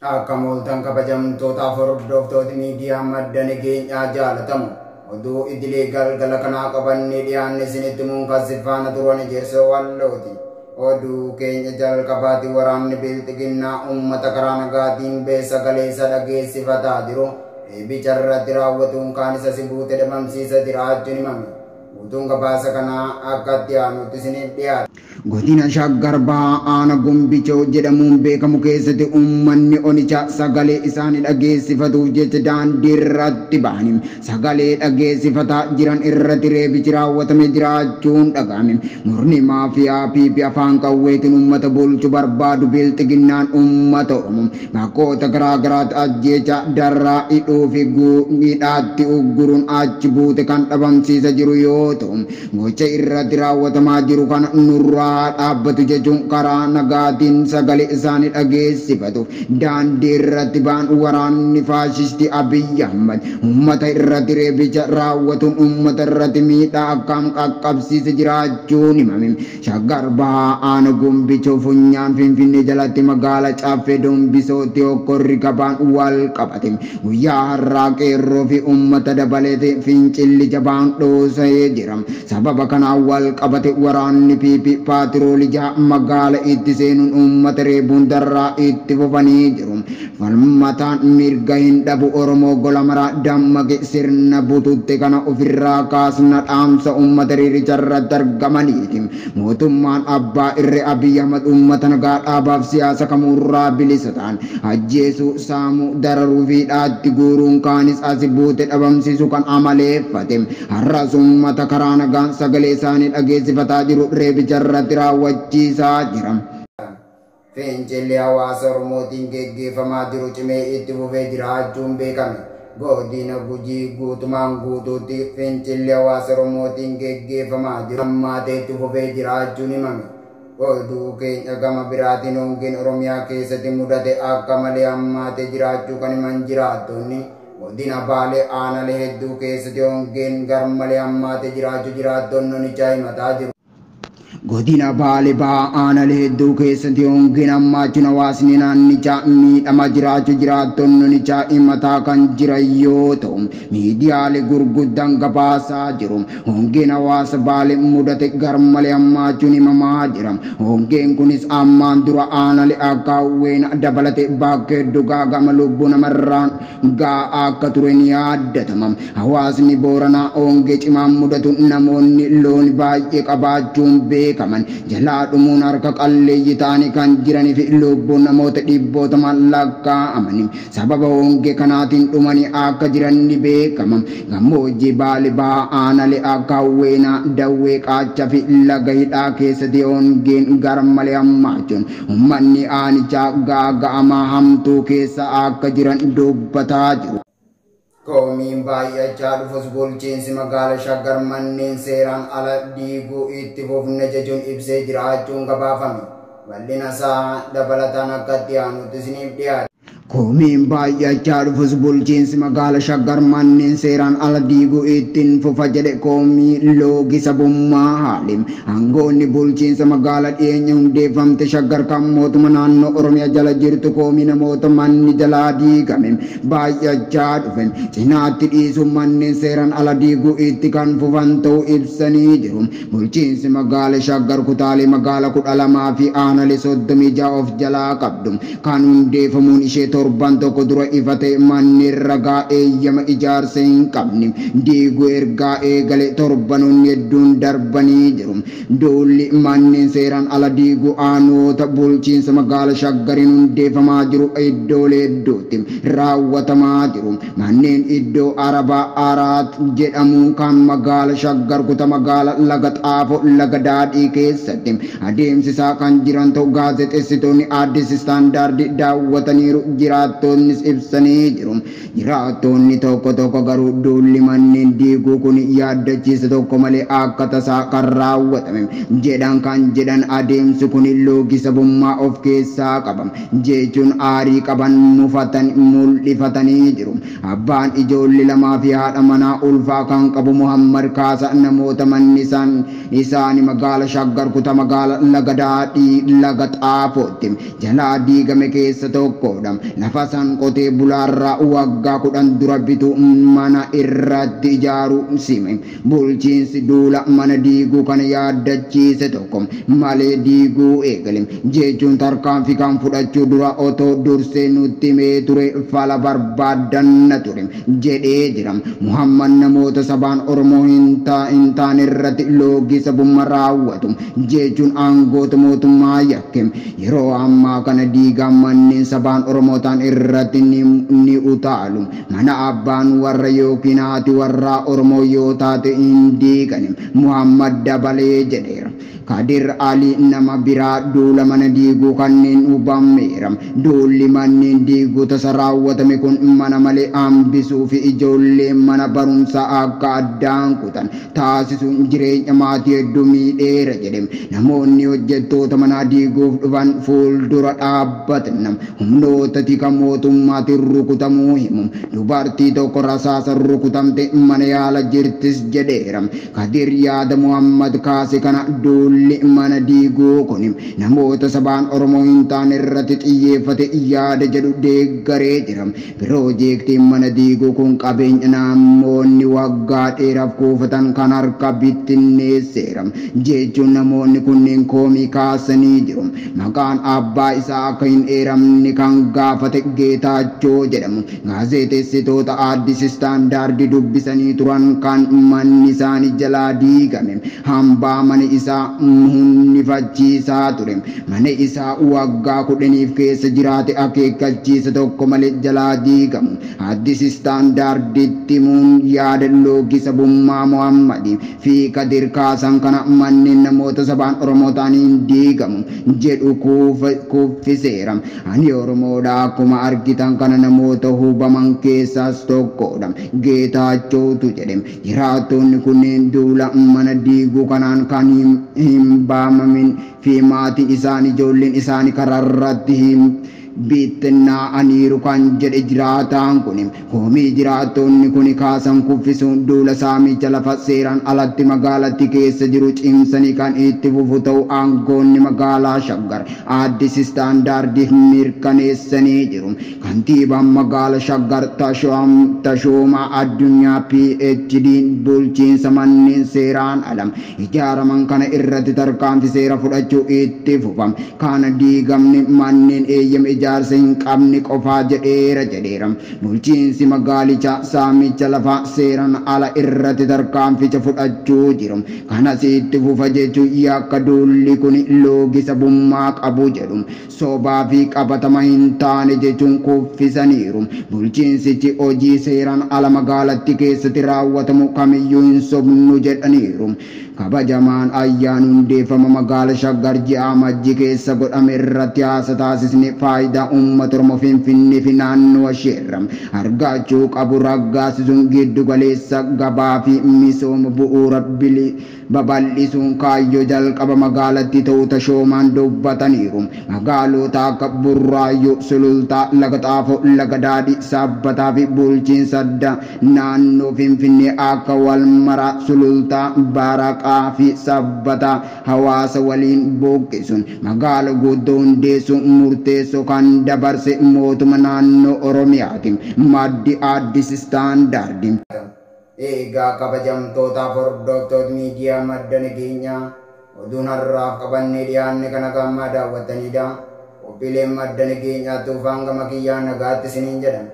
Akka mooltan kabajamtootaaf hordoftoota miidiyaa madda nageenyaa jaalatamu. Oduu idilee galgala kanaa qabannee dhiyaanne isinitti muun faana turan ejersoo wallooti. Oduu keenya jalqabaati waraanni bilxiginnaa uummata karaa nagaatiin bee sagalee isa dhageessifataa jiru. Eebicha irratti raawwatuun kaan isa si buute dhabamsiisa jiraachuun himame. Guutuun gabaasa kanaa akka itti aanutti isiniif dhiyaata. Godina Shaggar Bahaa Aanaa Gombichoo jedhamuun beekamu keessatti uummanni onichaa sagalee isaanii dhageessifatuuf jecha daandii irratti bahanii sagalee dhageessifataa jiran irratti reebichi raawwatame jiraachuun dhagahame. Murni maafiyaa PP afaan qawweetiin uummata bulchu barbaadu bilxiginnaan uummata Oromoo bakkoota garaa garaatti ajjeecha darraa hidhuu fi hidhaatti ugguruun achi buute kan dhabamsiisa jiru yoo ta'u, gocha irratti raawwatamaa jiru kana nurraa dhaabbatu jechuun karaa nagaatiin sagalee isaanii dhageessifatu. Daandii irratti ba'an waraanni faashistii Abiyyi Ahmad uummata irratti reebicha raawwatuun uummata irratti miidhaa akkaan qaqqabsiise jiraachuun himame. Shaggar Bahaa Aanaa Gombichoo funyaan Finfinnee jalatti magaala Caffee Dombisootti hokkorri gabaan wal qabate. Guyyaa har'aa qeerroo fi uummata dabalatee fincilli jabaan dhoosee jira. Sababa kanaan wal qabate waraanni PP paatiroolii jaha magaala itti seenuun uummata reebuun darraa itti fufanii jiru. Falmataan mirga hin dhabu Oromoo gola maraa dammaqe sirna bututte kana ofirraa kaasna dhaamsa uummata riiricha irratti argamaniiti. Mootummaan abbaa irree Abiyyi Ahmad uummata nagaa dhaabaaf siyaasa kamuurraa bilisa ta'an ajjeesuu, saamuu, dararuu fi hidhaatti guuruun kaanis asi buute dhabamsiisu kan amaleeffate. Har'as uummata karaa nagaan sagalee isaanii dhageessifataa jiru reebicha irratti raawwachiisaa jira. Fincilli hawaasa Oromootiin geggeeffamaa jiru cimee itti fufee jiraachuun beekame. Godina Gujii guutumaan guutuutti fincilli hawaasa Oromootiin geggeeffamaa jiru hammaatee itti fufee jiraachuun himame. Oduu keenya gama biraatiin hongeen Oromiyaa keessatti mudate akka malee hammaatee jiraachuu kan himan jiraattonni godina Baalee aanalee hedduu keessatti hongeen garmalee hammaatee jiraachuu jiraattonni onichaa himataa jiru. Godina Baalee Bahaa aanalee hedduu keessatti hongeen hammaachuun hawaasni naannichaa miidhamaa jiraachuu jiraattonni onichaa himataa kan jiran yoo ta'u, miidiyaalee gurguddaan gabaasaa jiru. Hongeen hawaasa Baalee mudate garmalee hammaachuun himamaa jira. Hongeen kunis ammaan dura aanalee akka Hawween dabalatee bakka hedduu gaagama lubbuu namarraan gahaa akka ture ni yaaddatama. Hawaasni Booranaa hongee cimaan mudatu namoonni loon baay'ee qabaachuun beekaman jalaa dhumuun harka qalleeyyii ta'anii kan jiranii fi lubbuun namoota dhibbootamaan lakkaa'amanii sababa hongee kanaatiin dhumanii akka jiran ni beekama. Gammoojjii Baalee Bahaa aanalee akka Hawweenaa, Dawwee, Qaachaa fi Laga Hidhaa keessatti hongeen garmalee hammaachuun uummanni aanichaa gaaga'amaa hamtuu keessa akka jiran dubbataa jiru. Komiin baay'achaa dhufus bulchiinsi magaala Shaggar manneen seeraan ala diiguu itti fufne jechuun ibsee jiraachuun gabaafame. Bal'ina isaa dabalataan akka itti aanutti isiniif dhiyaata. Komiin baay'achaa dhufus bulchiinsi magaala Shaggar manneen seeraan ala diiguu ittiin fufa jedhe komii loogii sabummaa haale. Aangoonni bulchiinsa magaala dhiyeenya hundeeffamte Shaggar kan mootummaa naannoo Oromiyaa jala jirtu komii namoota manni jalaa diigame baay'achaa dhufe cinaatti dhiisuun manneen seeraan ala diiguu itti kan fufan ta'uu ibsanii jiru. Bulchiinsi magaala Shaggar kutaalee magaala 12 fi aanalee 36 of jalaa qabdu kan hundeeffamuun ishee torban tokko dura ifa ta'e manneen ragaa eeyyama ijaarsa hin qabne diiguu ergaa eegale torbanoonni hedduun darbanii jiru. Duulli manneen seeraan ala diiguu aanoota bulchiinsa magaala Shaggariin hundeeffamaa jiru iddoolee hedduutti raawwatamaa jiru. Manneen iddoo Arabaa Araat jedhamu kan magaala Shaggar kutaa magaala Laga Xaafoo Laga Daadhii keessatti adeemsisaa kan jiran ta'u gaazexeessitoonni Addis Istaandaardi daawwataniiru jiraattonnis ibsanii jiru. Jiraattonni tokko tokko garuu duulli manneen diiguu kun yaaddachiisa tokko malee akka tasaa kan raawwatame jedhan kan jedhan adeemsi kun loogii sabummaa of keessaa qaba jechuun aarii qaban mufatan mul'ifatanii jiru. Abbaan ijoollee lamaa fi haadha manaa ulfaa kan qabu Muhammad Kaasa namoota manni isaanii magaala Shaggar kutaa magaala Laga Daadhii Laga Xaafootti jalaa diigame keessa tokkodha. Lafa san qotee bulaarraa waggaa 10 dura bitu mana irratti ijaaru sime. Bulchiinsi duula mana diiguu kana yaaddachiise tokko malee diiguu eegale jechuun tarkaanfii kan fudhachuu dura otoo dursee nutti himee ture fala barbaaddanna ture jedhee jira. Muhammad namoota sabaan Oromoo hin taane irratti loogii sabummaa raawwatu jechuun aangoota mootummaa yakke. Yeroo ammaa kana diigaa manneen sabaan Oromoo ta'an irratti ni utaalu. Mana abbaan warra yookiin haati warraa Oromoo yoo taate hin diigani. Muhammad dabalee jedheera. Kadir Ali nama biraa duula mana diiguu kanneen hubameera. Duulli manneen diiguu tasa raawwatame kun mana malee hambisuu fi ijoollee mana barumsaa akka addaan kutan taasisuun jireenya maatii hedduu miidheera jedhe. Namoonni hojjettoota mana diiguuf dhufan fuuldura dhaabbatan humnoota tika mootummaatiin rukutamuu himu. Dubartii tokko rasaasa rukutamte mana yaala jirtis jedheera. Kadir yaada Muhammad kaase kana duulli mana diiguu kun namoota sabaan Oromoo hin taane irratti xiyyeeffate yaada jedhu deeggaree jira. Piroojeektiin mana diiguu kun qabeenya namoonni waggaa dheeraaf kuufatan kan harka bittinneesseera jechuun namoonni kunneen koomii kaasanii jiru. Maqaan abbaa isaa akka hin eeramne kan gaafate Geetaachoo jedhamu gaazexeessitoota Addis Istaandaardi dubbisanii turan kan manni isaanii jalaa diigame hambaa mana isaa hunnifachiisaa ture. Mana isaa waggaa 10 keessa jiraate akeekkachiisa tokko malee jalaa diigamu. Addis Istaandaarditti himuun yaada loogii sabummaa Muhammad fi Kadir kaasan kana manneen namoota sabaan Oromoo ta'aniin diigamu jedhu kuffiseera. Ani Oromoodha akkuma argitan kana namoota hubaman keessaas tokkodha. Geetaachootu jedhe. Jiraattonni kunneen duula mana diiguu kanaan kan hin baamamin fi maatiin isaanii ijoolleen isaanii karaarratti hin bittinnaa'aniiru kan jedhe jiraataan kun koomii jiraattonni kun kaasan kuffisuun duula saamicha lafa seeraan alatti magaalatti keessa jiru cimsanii kan itti fufu ta'u aangoonni magaalaa Shaggar Addis Istaandaardiif mirkaneessanii jiru. Kantiibaan magaalaa Shaggar Tashoomaa Addunyaa PhD bulchiinsa manneen seeraan ala ijaaraman kana irratti tarkaanfii seera fudhachuu itti fufa. Kana diigamne manneen eeyyama ijaarsa hin qabne qofaa jedheera jedheera. Bulchiinsi magaalichaa saamicha lafaa seeraan ala irratti tarkaanficha fudhachuu jiru. Kanas itti fufa jechuun yakka duulli kun loogii sabummaa qabu jedhu. Sobaa fi qabatama hin taane jechuun kuffisaniiru. Bulchiinsichi hojii seeraan ala magaalatti keessatti raawwatamu kamiyyuu hin sobnu jedhaniiru. Kabajamaan ayyaana hundeeffama magaala Shaggar ji'a Amajjii keessa godhame irratti haasa taasisne faayidaa uummata Oromoo Finfinnee fi naannoo isheerra argachuu qabu raggaasisuun giddu galeessa gabaa fi misooma bu'uura babal'isuun kaayyoo jalqaba magaalatti ta'uu Tashoomaan dubbataniiru. Magaalota akka Burraayyuu, Sulultaa, Laga Xaafoo, Laga Daadhii, Sabbataa fi bulchiinsa addaa naannoo Finfinnee akka Walmaraa, Sulultaa, Baraqaa fi Sabbataa hawaasa waliin buqqisuun magaala guddoo hundeessuun murteessoo kan dabarse mootummaa naannoo Oromiyaati. Maddi Addis Istaandaardi. Egaa kabajamtootaaf hordoftoota miidiyaa madda nageenyaa oduun har'aaf qabannee dhiyaanne kana gammaa daawwattanidha. Qophiileen madda nageenyaa tuufaan gama kiyyaan nagaatti isiniin jedhama.